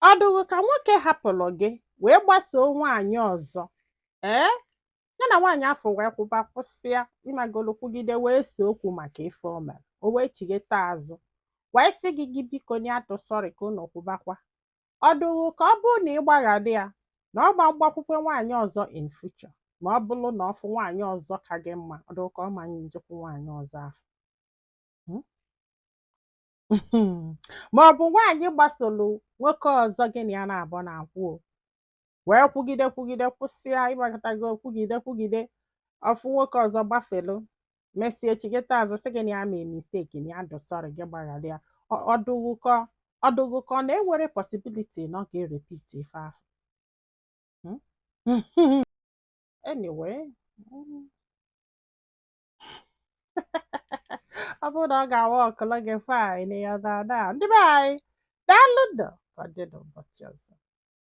Ọ dụghị ka nwoke hapụrụ gị wee gbasoo nwaanyị ọzọ, ee, ya na nwaanyị afọ wee kwụba kwụsịa, ịmagolu, kwugide wee see okwu maka ife o mere, o wee chigheta azụ wee sị gị, gị biko na ya dụ sorry ka unu kwụbakwa. Ọ dụghị ka ọ bụrụ na ị gbaghara ya, na ọ gba mgbakwukwe nwaanyị ọzọ in future, ma ọ bụrụ na ọ fụ nwaanyị ọzọ ka gị mma, ọ dụghị ka ọ ma njekwu nwaanyị ọzọ afọ? Ma ọ bụ nwaanyị gbasoro nwoke ọzọ gị na ya na-abụ na-akwụ, o wee kwugide kwugide kwụsịa, ịgbakọtago, kwugide kwugide, ọfụ nwoke ọzọ gbafelu, mesie chigeta azụ sị gị na ya mee mistake, na ya dụ sorry, gị gbaghara ya. Ọ dụghị ka ọ na-enwere possibility na ọ ga-erepeat ife afọ? Anyway, ọ bụrụ na ọ ga-awa ọkụlụ gị, fine. Ya na ndị be anyị, daalụ nụ, ka ọ dị n'ụbọchị ọzọ.